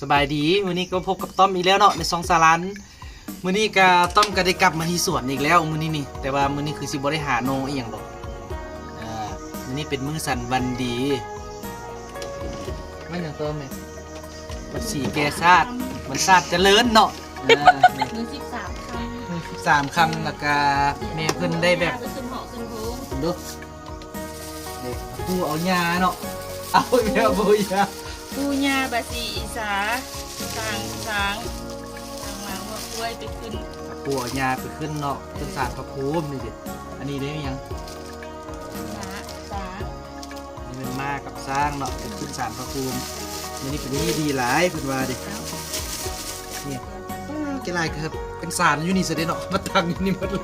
ສະບາຍດີ ມື້ນີ້ກໍພົບກັບຕ້ອມອີກແລ້ວເນາະ ໃນຊ່ອງສາລານ. ມື້ນີ້ກະ ຕ້ອມກະໄດ້ກັບມາທີ່ສວນອີກແລ້ວມື້ນີ້ນີ້ ແຕ່ວ່າມື້ນີ້ຄືຊິບໍ່ໄດ້ຫາໜໍ່ອີ່ຫຍັງດອກ. ເອີ ມື້ນີ້ເປັນມື້ສັນວັນດີ. ແມ່ນຫຍັງຕໍ່ແມ່? ວັນສີແກ່ຊາດ ວັນຊາດຈະເລີນເນາະ. ເອີ ມື້ສິບສາມຄ່ຳ ມື້ສິບສາມຄ່ຳ ແລ້ວກະແມ່ເພິ່ນໄດ້ແບບ ຂຶ້ນຫໍຂຶ້ນໂຮງ ເດ້ ເດ້ ປູເອົາຫຍ້າເນາະ ເອົາແລ້ວປູຫຍ້າ ປູຫຍ້າບາສີອີສາ ຊ້າງ ຊ້າງ ຊ້າງມ້າງົວຄວາຍໄປຂຶ້ນ ປູເອົາຫຍ້າໄປຂຶ້ນເນາະ ຂຶ້ນສານພະພູມນີ້ເດ້. ອັນນີ້ເດ້ຫຍັງ? ມ້າ ຊ້າງ ນີ້ແມ່ນມ້າກັບຊ້າງເນາະ ໄປຂຶ້ນສານພະພູມ. ມື້ນີ້ເປັນມື້ດີຫຼາຍເພິ່ນວ່າເດ້ ນີ້ ເອີ ແກ່ຫຼາຍກໍເປັນສານຢູ່ນີ້ຊະເດ້ເນາະ ມາຕັ້ງຢູ່ນີ້ໝົດແລ້ວ.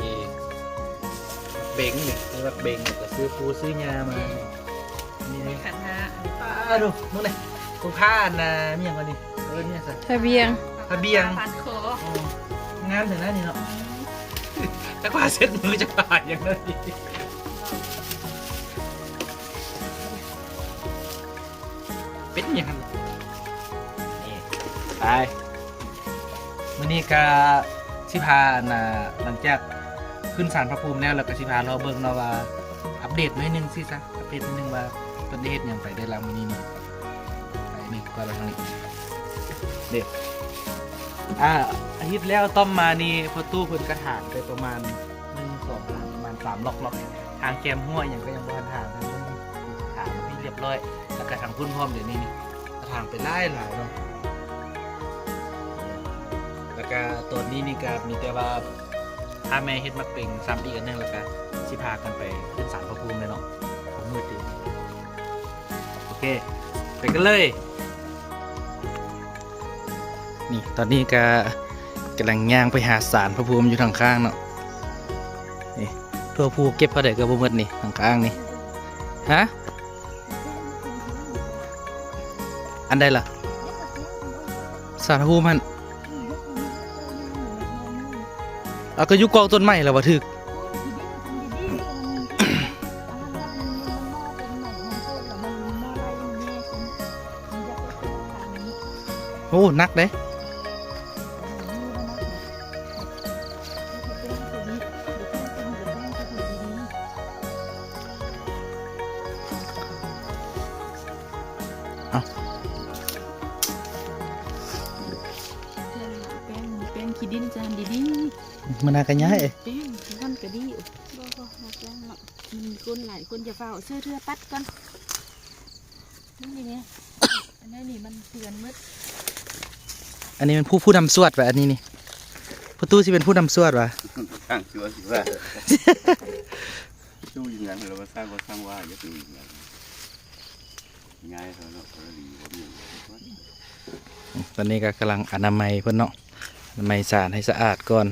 ນີ້ ໝາກເບັງນີ້ ໝາກເບັງ ແລ້ວກໍຊື້ປູຊື້ຫຍ້າມາ ນີ້ເດ້ ຂັນຫ້າ ປາດໂທ້ ເບິ່ງແດ່ ຜູ້ພາອັນນ່າ ມີຫຍັງກ່ອນນີ້ ເອີ້ນຫຍັງຊະ ພາບຽງ ພາບຽງ ພັນຄໍ ອໍ ງາມແທ້ນະນີ້ເນາະ ອືມ ຈັກພາເຊັດມື ຈັກພາຫຍັງນັ້ນນີ້ ເປັນຫຍັງຫັ້ນ ນີ້ ໄປ ມື້ນີ້ກະຊິພາ ອັນນ່າ ຫຼັງຈາກຂຶ້ນສານພະພູມແລ້ວ ແລ້ວກະຊິພາເລາະເບິ່ງເນາະວ່າ ອັບເດດໜ້ອຍໜຶ່ງຊີ້ຊະ ອັບເດດໜ້ອຍໜຶ່ງວ່າເພິ່ນໄດ້ເຮັດຫຍັງໄປແດ່ລະມື້ນີ້ນີ້. ໄປນີ້ ກ່ອນລະທາງນີ້ ເດ້ ອາ ອາທິດແລ້ວຕ້ອມມານີ້ ພໍ່ຕູ້ເພິ່ນກະຖາງໄປປະມານໜຶ່ງ ສອງ ສາມ ປະມານສາມລັອກເນາະ ທາງແຄມຮົ້ວຫຍັງກະຍັງບໍ່ທັນຖາງ ຖາງເປັນທີ່ລຽບຮ້ອຍ ແລ້ວກະທາງພຸ້ນພ້ອມ ດຽວນີ້ນີ້ ຖາງໄປຫຼາຍໆເນາະ ແລ້ວກະຕອນນີ້ນີ້ກະມີແຕ່ວ່າ ພາແມ່ເຮັດໝາກເປັງຊ້ຳອີກອັນໜຶ່ງ ແລ້ວກະຊິພາກັນໄປຂຶ້ນສານພະພູມເລີຍເນາະ ມືດອີກ. ໂອເຄ ໄປກັນເລີຍ. ນີ້ ຕອນນີ້ກະກຳລັງຍ່າງໄປຫາສານພະພູມຢູ່ທາງຂ້າງເນາະ. ນີ້ ທົ່ວພູເກັບເທົ່າໃດກະບໍ່ໝົດນີ້ ທາງຂ້າງນີ້ ຮະ? ອັນໃດລະ? ສານພະພູມຫັ້ນ ເອົາ ກະຢູ່ກອກຕົ້ນໄມ້ລະວ່າຖືກ. ໂອ້ ໜັກເດ້. ເອົາ ແປ້ງ ແປ້ງຂີ້ດິນຈານດີໆ ມື້ໜ້າກະຍ້າຍ ແປ້ງມັນກະດີ. ບໍ່ ບໍ່ ບໍ່ແປ້ງເນາະ ມີຄົນຫຼາຍຄົນ ຢ່າຟ້າວ ເຊື່ອເທື່ອປັດກ່ອນ. ນີ້ແຫຼະ ອັນນີ້ມັນເຖື່ອນໝົດ. ອັນນີ້ແມ່ນຜູ້ ຜູ້ນຳສວດຫວາ ອັນນີ້ນີ້ ພໍ່ຕູ້ຊິເປັນຜູ້ນຳສວດຫວາ ທາງສວດຊິວ່າ ຢູ່ຫຍັງລະວ່າ ສ້າງກໍສ້າງວ່າ ຢ່າໄປຫຍັງ ຍ້າຍເຂົາເນາະ ເຂົາດີບໍ່ມີຫຍັງ. ຕອນນີ້ກໍກຳລັງອະນາໄມເພິ່ນເນາະ ອະນາໄມສານໃຫ້ສະອາດກ່ອນ.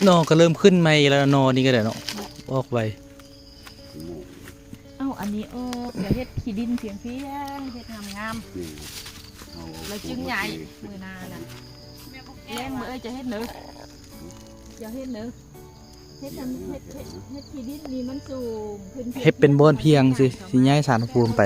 ໜໍ່ກໍເລີ່ມຂຶ້ນໃໝ່ແລ້ວ ໜໍ່ນີ້ກໍໄດ້ເນາະ ອອກໄວ. ເອົາອັນນີ້ອອກ ຢ່າເຮັດຂີ້ດິນພຽງໆ ເຮັດງາມໆ ນີ້ ເອົາ ແລ້ວຈຶ່ງຍ້າຍ ມື້ໜ້ານະ ແລງມື້ເອີຍ ຈະເຮັດເນີ ຈະເຮັດເນີ ເຮັດ ເຮັດ ເຮັດ ເຮັດຂີ້ດິນນີ້ມັນສູງຂຶ້ນ ເຮັດເປັນບ່ອນພຽງຊິ ຊິຍ້າຍສານພະພູມໄປ.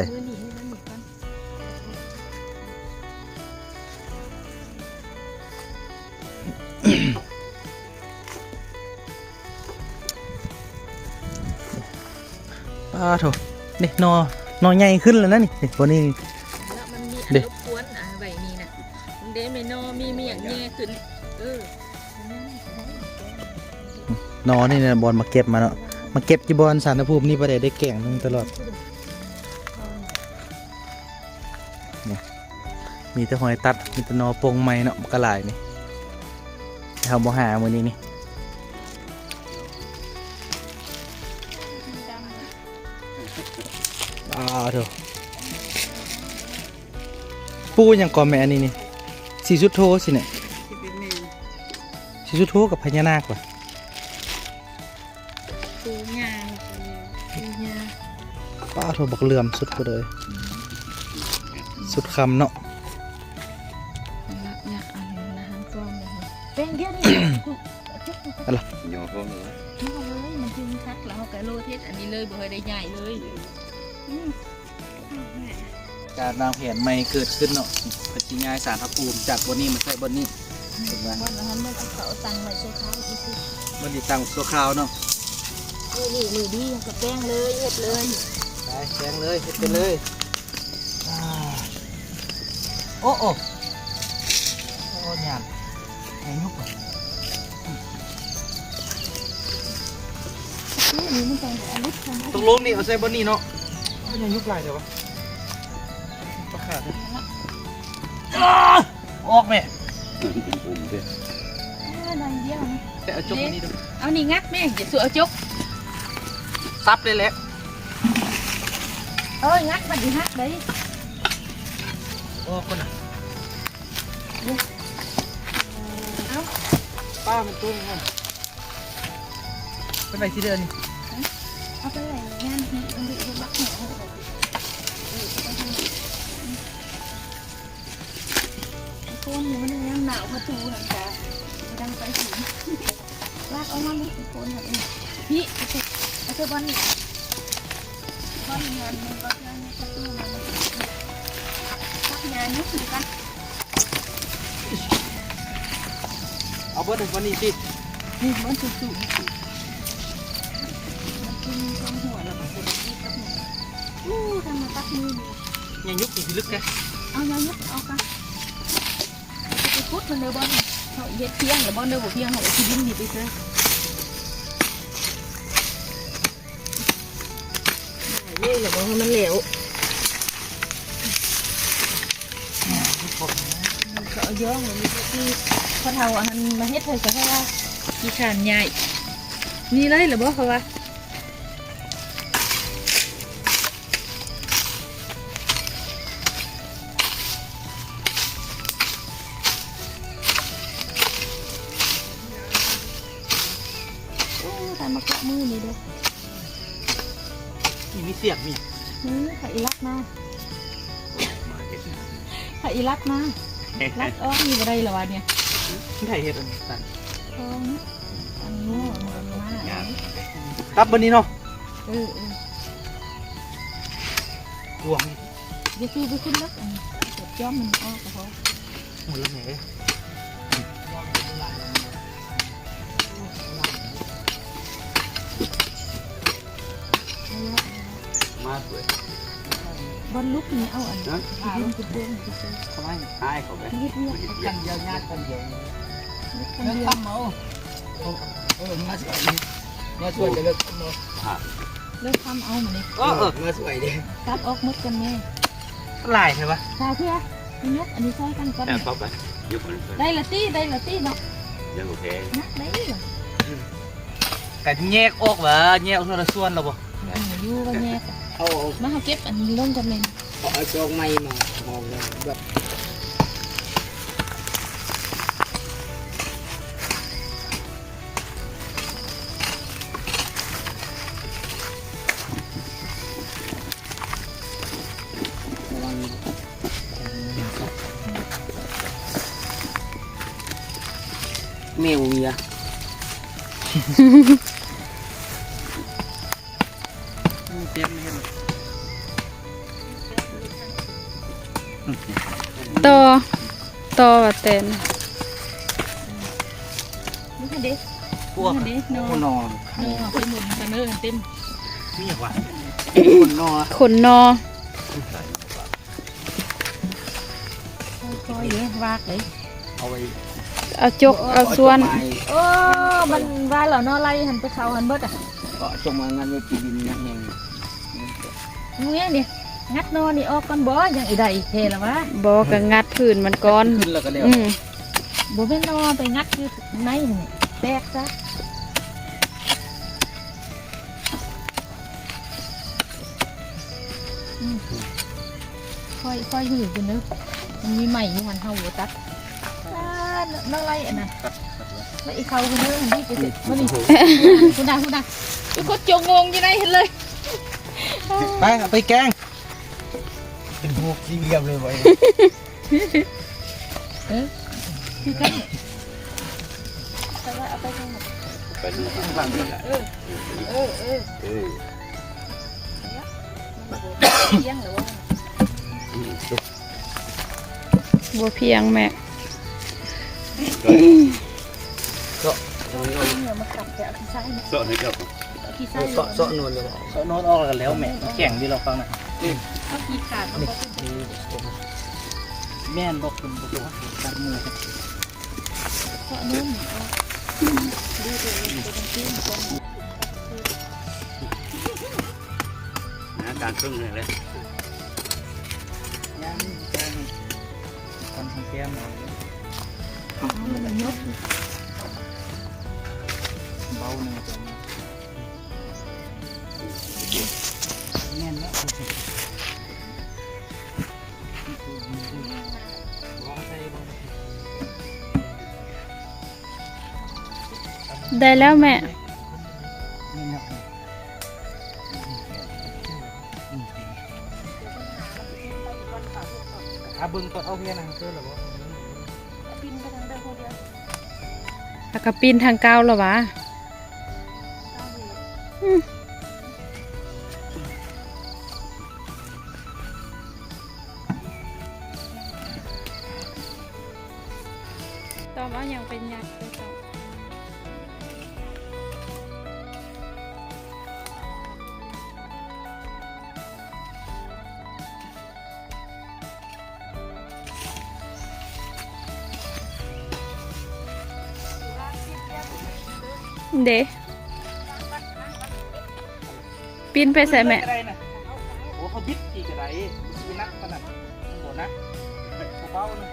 ປາໂທ້ ນີ້ໜໍ່ ໜໍ່ໃຫຍ່ຂຶ້ນແລ້ວນະນີ້ ນີ້ ໂອ້ ນີ້ ແລ້ວມັນມີອັນ ເດ້ ລົບກວນ ອາ ໃບນີ້ນະ ເດ້ ແມ່ນໜໍ່ ມີ ມີຫຍັງແຍ່ຂຶ້ນ ເອີ ໜໍ່ນີ້ນະ ບ່ອນມາເກັບມາເນາະ ມາເກັບຢູ່ບ່ອນສານພະພູມນີ້ ບໍ່ໄດ້ ໄດ້ແກງໜຶ່ງຕະຫຼອດ ນີ້. ມີແຕ່ຫອຍຕັດ ມີແຕ່ໜໍ່ປົ່ງໃໝ່ເນາະ ບັກກະຫຼາຍນີ້ ເຮົາບໍ່ຫາມື້ນີ້ນີ້ ອ້າໂທ້ ປູຫຍັງກໍແມ່ອັນນີ້ນີ້ ສີສຸດໂທຊິແນະ ສີສຸດໂທກັບພະຍານາກຫວາ ປູຫຍ້າ ປູຫຍ້າ. ປາໂທ ບັກເຫຼື່ອມສຸດພຸ້ນເອີຍ ສຸດຄຳເນາະ. ແປ້ງດຽວນີ້ ອັນລະ ຍໍພໍແລ້ວ ຍໍເລີຍ ມັນຈຶ່ງຄັກ ແລ້ວເຮົາກະໂລເຮັດອັນນີ້ເລີຍ ບໍ່ໃຫ້ໄດ້ຍ້າຍເລີຍ. ອືມ ການວາງແຜນໃໝ່ເກີດຂຶ້ນເນາະ ເພິ່ນຊິຍ້າຍສານພະພູມຈາກບ່ອນນີ້ມາໃສ່ບ່ອນນີ້ ເຫັນບໍ່? ບ່ອນນັ້ນມັນເອົາເຂົ້າຕັ້ງໄວ້ຊົ່ວຄາວຊື່ໆ ບ່ອນນີ້ຕັ້ງຊົ່ວຄາວເນາະ. ມື້ນີ້ມື້ດີ ເຮົາກະແປ້ງເລີຍ ເຮັດເລີຍ ໄປແປ້ງເລີຍ ເຮັດໄປເລີຍ. ອາ ໂອ້ ໂອ້ ໂອ້ ຍາມ ໃຫ້ຍຸບ ຕົກລົງນີ້ເອົາໃສ່ບ່ອນນີ້ເນາະ. ເອົາຫຍັງຍຸບຫຼາຍແທ້ວະ ປາກຂາດເດ້. ອາ ອອກແມ່ ອາ ໜ້ອຍດຽວນະ ແຕ່ເອົາຈົກນີ້ດູ ເອົານີ້ງັດແມ່ ຢ່າສູ່ເອົາຈົກ ສັບເລີຍແຫຼະ. ເອີຍ ງັດມັນຊິຫັກເດ້ ອອກກ່ອນນະ. ເອົາ ປ້າມັນຕຸ້ມກ່ອນ ໄປໄວ້ທີ່ເດີນີ້ ເອົາໄປໄວ້ງານທີ່ມັນເຮັດບັກຫົວ. ໂກນນີ້ມັນຍັງໜາວ ປະຕູຫັ້ນກະບໍ່ດັງໄປຫຸງ ລາກອອກມາເລີຍ ໂກນຫັ້ນເອງ. ພີ້ ເອົາເທິບອນນີ້ ບອນງານມັນກໍຍັງປະຕູມັນ ຕັກຍາຍຸບຄືກັນ. ເອົາເບິດບອນນີ້ຕິ ນີ້ມັນສູງໆ ມັນຄືມີສອງຫົວ ແລ້ວມັນເປັນອີກກັບນີ້. ໂອ້ ທາງມາຕັກມືນີ້ ຍາຍຸບນີ້ຊິລຶກແທ້ ເອົາຍາຍຸບອອກກະ ຊິໄປຂຸດມັນເດີ ບ່ອນເຮົາເຮັດພຽງ ແລ້ວບ່ອນເດີບໍ່ພຽງ ເຮົາເອົາຂີ້ດິນນີ້ໄປເຊີ ເລີຍລະບໍ່ໃຫ້ມັນແຫຼວ. ເຂົາເອົາຍ້ອງ ມີທີ່ພໍ່ເຖົ້າອັນນັ້ນມາເຮັດໃຫ້ ເຂົາວ່າຂີ້ຄ້ານຍ້າຍ ນີ້ເລີຍລະບໍ່ ເຂົາວ່າ. ໂອ້ ຕາຍ ມາເກາະມືນີ້ເດີ້ ນີ້ມີສຽກມີຫຍັງ ອື ພະອີລັດມາ ພະອີລັດມາ ລັດອອກນີ້ບໍ່ໄດ້ລະວະນີ້ ໄດ້ເຮັດອັນນັ້ນ ຂອງ ອັນງໍ ມັນມາ ຕັບບັດນີ້ເນາະ ເອີ ເອີ ກວງ ຢ່າສູ້ໄປຂຶ້ນເດີ ອັນນີ້ ຈົອມມັນອອກກະພໍ ໝົດແລ້ວແມ່ເອີຍ ມາສວຍ ບ່ອນລຸກນີ້ເອົາອັນ ນະ ດິນໄປບວງຊື່ໆ ເຂົາວ່າໃຫ້ຂາຍເຂົາໄປ ເຮັດວຽກ ກັນຍາວໆ ກັນດຽວ ເຮັດກັນດຽວ ເອົາ ເອີ ມາສວຍ ມາສວຍ ເລີກຄຳເອົາ ເລີກຄຳເອົາ ມານີ້ ເອີ ເອີ ມາສວຍເດ້ ຕັດອອກໝົດກ່ອນແມ່ ຫຼາຍແທ້ວະ ຊາວເທື່ອ ຍົກອັນນີ້ຊ່ອຍກັນກ່ອນ ເອົາເຂົ້າໄປ ຍົກອັນນີ້ ໄດ້ລະຕິ ໄດ້ລະຕິເນາະ ຍັງບໍ່ແພ້ ນັກໄດ້ ກະແຍກອອກວ່າ ແຍກອອກເທື່ອລະສ່ວນລະບໍ່ ອື ຢູ່ວ່າແຍກ ເອົາ ມາ ເຮົາເກັບອັນລົງກ່ອນແມ່ນ ເອົາຈອກໃໝ່ມາ ເອົາແບບ ແມວເມຍ ຕໍ່ ຕໍ່ວ່າແຕນ ນີ້ເດ້ ພວກ ນີ້ເດ້ ໜໍ່ ໜໍ່ ໜໍ່ ໄປໝູນກັນເດີ ເຕັມ ນີ້ຫຍັງວະ ຂົນໜໍ່ ຂົນໜໍ່. ຄ່ອຍເດີ ວາກເດີ ເອົາໄວ້ ເອົາຈົກ ເອົາສ່ວນ ໂອ້ ມັນວ່າແລ້ວເນາະ ໄລ່ຫັ້ນໄປເຂົ້າຫັ້ນເບິດອະ ເກາະຈົ່ງມາ ງັດໄວ້ທີ່ດິນນະແຮງ ນີ້ນີ້ ງັດໜໍ່ນີ້ອອກກ່ອນບໍ່ ຍັງອີໃດແທ້ລະວະ ບໍ່ ກະງັດພື້ນມັນກ່ອນ ຂຶ້ນແລ້ວກະແລ້ວ ອື ບໍ່ແມ່ນໜໍ່ ໄປງັດຢູ່ໃນນີ້ ແຕກຊະ. ອືມ ຄ່ອຍ ຄ່ອຍຫື້ຂຶ້ນເດີ ມັນມີໄມ້ຢູ່ຫັ້ນ ເຮົາບໍ່ຕັດ ອ່າ ນ້ອງໄລ່ອັນນັ້ນ ແລ້ວອີເຂົ້າຂຶ້ນເດີ ຫັ້ນນີ້ໄປເສະ ມານີ້ ພຸ້ນນະ ພຸ້ນນະ ອີຄົນຈົງງົງຢູ່ໃນຫັ້ນເລີຍ ໄປ ເອົາໄປແກງ ເປັນຮູບສີ່ຫຼ່ຽມເລີຍບໍ່? ເອີ ຄືກັນ ແຕ່ວ່າເອົາໄປທາງ ໄປທາງຫຼັງນີ້ແຫຼະ ເອີ ເອີ ເອີ ເອີ ມັນບໍ່ພຽງແລ້ວບໍ່? ບໍ່ພຽງແມ່ ເຊາະ ເຊາະໃຫ້ເຈົ້າ ເຊາະ ເຊາະນວນ ເຊາະນວນອອກແລ້ວແມ່ ແຂງຢູ່ລອບຝັ່ງນັ້ນ ເອົາຂີ້ຂາດມັນບໍ່ ແມ່ນບໍ່ ເປັນບໍ່ ຕັດມື ເຊາະນວນອອກ ດີແຕ່ວ່າບໍ່ຕ້ອງກິນກ່ອນ ຫາການເຊິ່ງແທ້ເລີຍ ຍັງ ຍັງ ຄວັນທາງແກ້ມເອົາ ເອົາມັນຍົກ ເບົາໜຶ່ງ ແມ່ນແລ້ວ ໄດ້ແລ້ວແມ່ ແມ່ນແລ້ວ ຖ້າເບິ່ງຕອນເອົາເຮືອນຫັ້ນ ຄືລະບໍ່? ປີນໄປທາງເດີມຜູ້ດຽວ ແລ້ວກໍປີນທາງເກົ່າລະຫວາ? ເກົ່ານີ້ ອືມ ຕ້ອມເອົາຫຍັງໄປຍັດໄປເຈົ້າ? ເດ້ ປີນໄປໃສແມ່? ໂອ້ ເຮົາບິດທີ່ກະໄດ້ ຊິໜັກປານນັ້ນ ບໍ່ໜັກ ເບົາໆ ນະ.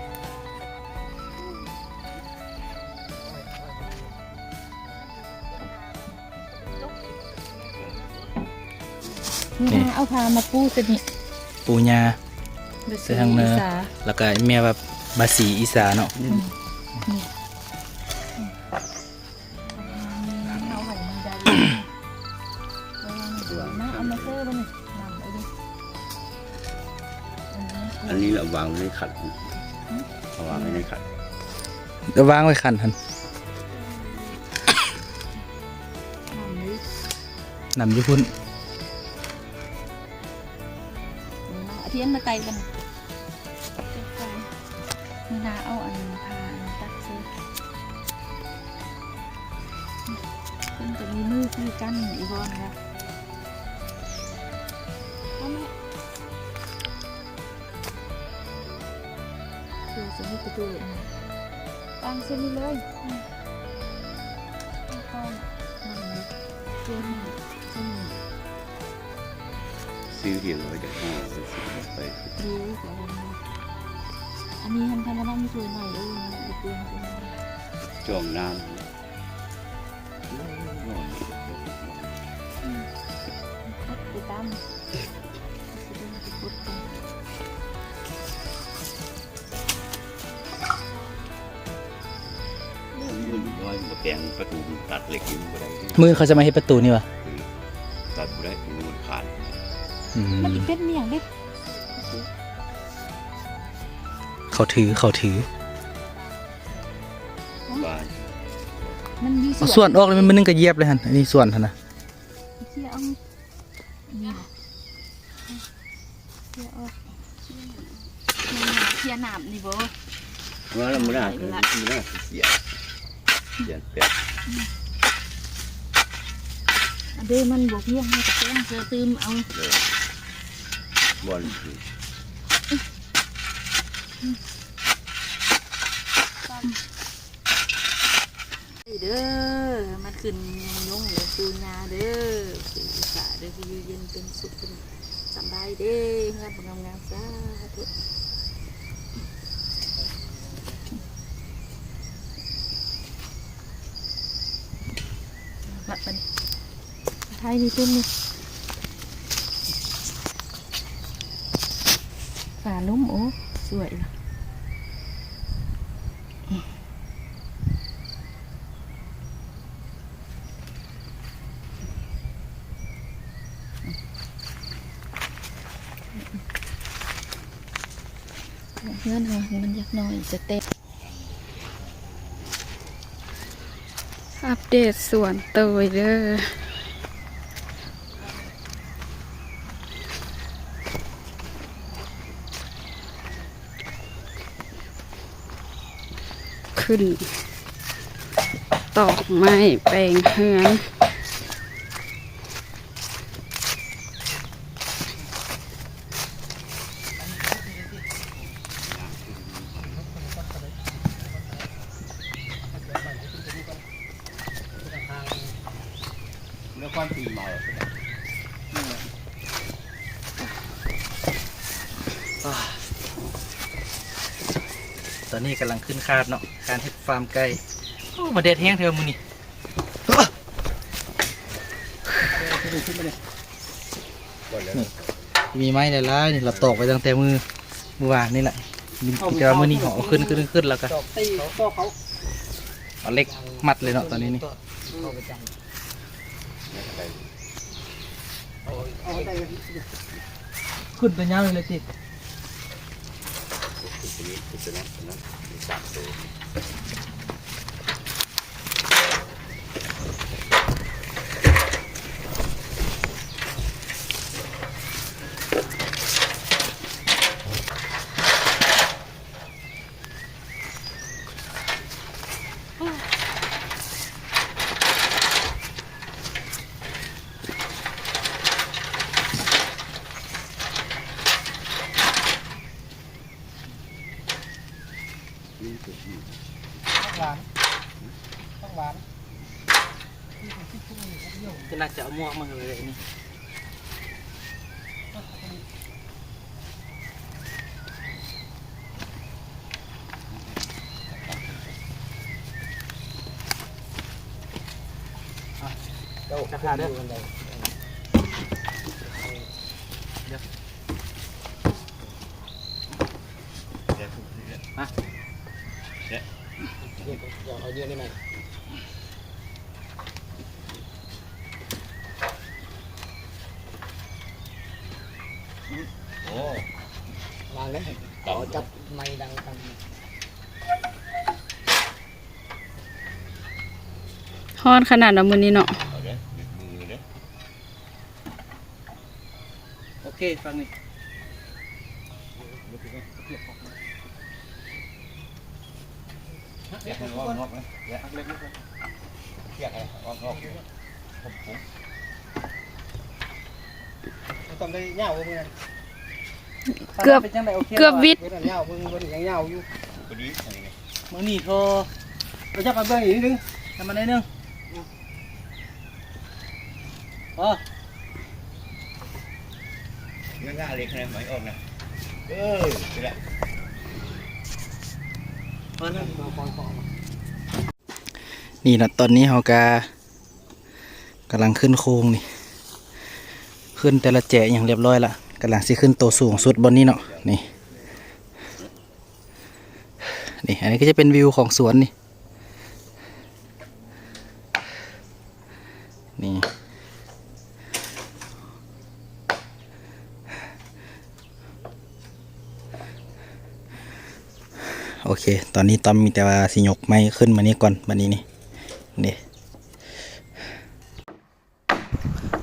ນີ້ ເອົາຜ້າມາປູໃສ່ນີ້ ປູຫຍ້າໃສ່ທາງເນີ ແລ້ວກໍແມ່ວ່າບາສີອີສາເນາະ ອືມ ນີ້ ເອົາໄວ້ນີ້ໄດ້ ເອົາມາເຊີເບິ່ງນີ້ ນ້ຳເອົາຢູ່ ອັນນີ້ລະວາງໄວ້ໃນຂັນ ເອົາວາງໄວ້ໃນຂັນ ລະວາງໄວ້ຂັນຫັ້ນ ນ້ຳຢູ່ພຸ້ນ ອາທຽນມາໄຕ່ກັນ ມື້ໜ້າເອົາອັນຜ້າອັນຕັກໃສ່ ເພິ່ນກໍມີມືຄືກັນອີ່ບ່ອນນະ ເອົາແມ່ ເພື່ອຊິມີປະຕູອັນນີ້ ວາງເຊັ່ນນີ້ເລີຍ ອືມ ເອົາກ່ອນ ນັ້ນເລີຍ ເພື່ອໃຫ້ ອືມ ຊື້ຮຽນໄວ້ກັບຫ້ອງ ໄປ ອັນນີ້ຫັ້ນ ທຳມະດາມີຖ້ວຍໜ້ອຍ ເອີ ອີກເດືອນ ຈອງນ້ຳ ອືມ ໄປຕາມ ເລື່ອງມັນນ້ອຍ ມັນກໍແປງປະຕູ ມັນຕັດເຫຼັກນີ້ ມັນບໍ່ໄດ້ ມື້ອື່ນເຂົາຈະມາເຮັດປະຕູນີ້ຫວາ? ຕັດບໍ່ໄດ້ ມັນຂາດ ອືມ ມັນເປັນອີ່ຫຍັງເດ້? ເຂົາຖື ເຂົາຖື ມັນມີສ່ວນ ເອົາສ່ວນອອກ ມັນໜຶ່ງກໍຢຽບເລີຍຫັ້ນ ອັນນີ້ສ່ວນຫັ້ນນະ ເຄຍເອົາ ນີ້ ເຄຍອອກ ເຄຍນ້ຳນີ້ບໍ່? ວ່າລະ ມື້ໜ້າ ມື້ໜ້າຊິເສຍ ເສຍແປດ ອັນເດ ມັນບໍ່ພຽງ ເຮົາກໍຕ້ອງເສີມເຕີມເອົາ ເອີ ບ່ອນ ເດີ ມາຂຶ້ນຍົງໆ ເດີປູ່ຍ່າເດີ ປູ່ອີສາເດີ ຢູ່ເຢັນເປັນສຸກ ສະບາຍເດີ ເຮືອນງາມໆ ສາທຸ ມາປານນີ້ ຖ່າຍນີ້ຕື່ມນີ້ ຟ້າລົມ ໂອ້ ສວຍລະ ອືມ ເຮືອນເຮົາມັນຢາກນ້ອຍສະເຕັບ. ອັບເດດສວນໂຕຍເດີ. ຂຶ້ນຕອກໄມ້ແປງເຮືອນ. ແລ້ວຄວັນປີໃໝ່ ຕອນນີ້ກຳລັງຂຶ້ນຄາດເນາະ ການເຮັດຟາມໄກ່. ໂອ້ ມາແດດແຮງແທ້ມື້ນີ້. ມີໄມ້ຫຼາຍໆ ນີ້ລະຕອກໄວ້ຕັ້ງແຕ່ມື້ ມື້ວານນີ້ແຫຼະ ມີແຕ່ວ່າມື້ນີ້ເຮົາເອົາຂຶ້ນ ຂຶ້ນ ຂຶ້ນ ແລ້ວກໍ ຕອກຕີ ຕອກເຂົາ ເອົາເຫຼັກມັດເລີຍເນາະ ຕອນນີ້ນີ້ ເອົາ ເອົາໄດ້ ຂຶ້ນໄປຍາວເລີຍຕິ. ຜັກຫວານ ຜັກຫວານ ຈະໜ້າຈະເອົາໝວກມາເລີຍນີ້. ເຈົ້າຂຶ້ນຢູ່ອັນໃດ? ເອົາເຍອະນີ້ມາ. ໂອ້ ວາງເລີຍ ຂໍຈັບໄມ້ດັງກັນ. ຮ້ອນຂະໜາດເນາະມື້ນີ້ເນາະ. ເອົາເດີ ບິດມືເດີ. ໂອເຄ ຟັງນີ້ ແຍກໃຫ້ອອກນອກນະ ແຍກ ແຍກໃຫ້ອອກນອກ ຜົມ ຜົມ ຕ້ອງໄດ້ຍາວກວ່າມື້ນັ້ນ ເກືອບ ເກືອບວິດ ຍາວ ເບິ່ງ ເບິ່ງຍັງຍາວຢູ່ ພໍດີ ມື້ນີ້ໂທ ໄປຈັບມາເບິ່ງອີກນິດໜຶ່ງ ໃຫ້ມັນໜ້ອຍໜຶ່ງ. ພໍ ເງື້ອເຫຼັກໃຫ້ມັນອອກນະ ເອີ ນີ້ແຫຼະ ພໍແລ້ວ ພໍ ພໍ ພໍ. ນີ້ລະ ຕອນນີ້ເຮົາກະກຳລັງຂຶ້ນໂຄງນີ້ ຂຶ້ນແຕ່ລະແຈອີ່ຫຍັງລຽບຮ້ອຍລະ ກຳລັງຊິຂຶ້ນໂຕສູງສຸດບ່ອນນີ້ເນາະ ນີ້ ນີ້ ອັນນີ້ກໍຈະເປັນວິວຂອງສວນນີ້. ນີ້ ໂອເຄ ຕອນນີ້ຕ້ອມມີແຕ່ວ່າຊິຍົກໄມ້ຂຶ້ນມານີ້ກ່ອນ ບາດນີ້ນີ້ ນີ້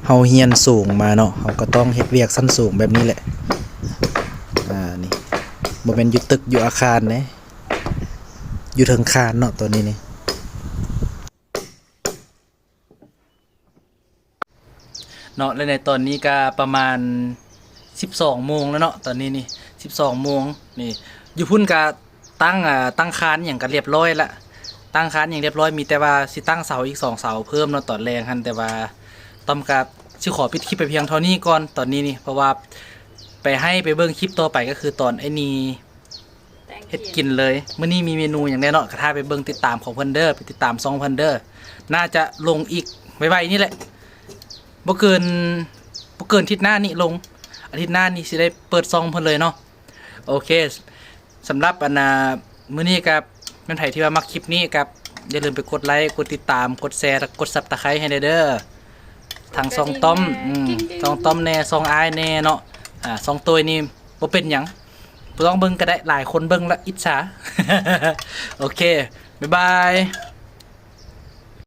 ເຮົາຮຽນສູງມາເນາະ ເຮົາກໍຕ້ອງເຮັດວຽກຊັ້ນສູງແບບນີ້ແຫຼະ ອ່າ ນີ້ ບໍ່ແມ່ນຢູ່ຕຶກຢູ່ອາຄານເດ້ ຢູ່ເທິງຄານເນາະ ຕອນນີ້ນີ້ ເນາະ ແລະໃນຕອນນີ້ກະປະມານສິບສອງໂມງແລ້ວເນາະ ຕອນນີ້ນີ້ສິບສອງໂມງນີ້ ຢູ່ພຸ້ນກະ ຕັ້ງ ອ່າ ຕັ້ງຄານຫຍັງກໍລຽບຮ້ອຍລະ ຕັ້ງຄານຫຍັງລຽບຮ້ອຍ ມີແຕ່ວ່າຊິຕັ້ງເສົາອີກສອງເສົາເພີ່ມເນາະ ຕອນແລງຫັ້ນ ແຕ່ວ່າຕ້ອມກໍຊິຂໍປິດຄລິບໄປພຽງເທົ່ານີ້ກ່ອນ ຕອນນີ້ນີ້ ເພາະວ່າໄປໃຫ້ໄປເບິ່ງຄລິບຕໍ່ໄປ ກໍຄືຕອນໄອ້ນີ້ເຮັດກິນເລີຍ ມື້ນີ້ມີເມນູຫຍັງແດ່ເນາະ ກໍຖ້າໄປເບິ່ງຕິດຕາມຂອງເພິ່ນເດີ ໄປຕິດຕາມຊ່ອງເພິ່ນເດີ ໜ້າຈະລົງອີກໄວໆນີ້ແຫຼະ ບໍ່ເກີນ ບໍ່ເກີນທິດໜ້ານີ້ລົງ ອາທິດໜ້ານີ້ຊິໄດ້ເປີດຊ່ອງເພິ່ນເລີຍເນາະ. ໂອເຄ ສຳລັບອັນນ່າ ມື້ນີ້ກໍແມ່ນໃຜທີ່ວ່າມັກຄລິບນີ້ກໍຢ່າລືມໄປກົດໄລ ກົດຕິດຕາມ ກົດແຊ ແລະ ກົດຊັບຕະໄຄໃຫ້ແດ່ເດີ ທັງຊ່ອງຕ້ອມ ອືມ ຊ່ອງຕ້ອມແດ່ ຊ່ອງອ້າຍແດ່ເນາະ ອາ ຊ່ອງໂຕ້ຍນີ້ບໍ່ເປັນຫຍັງ ບໍ່ຕ້ອງເບິ່ງກໍໄດ້ ຫຼາຍຄົນເບິ່ງລະອິດສາ. ໂອເຄ ບາຍບາຍ.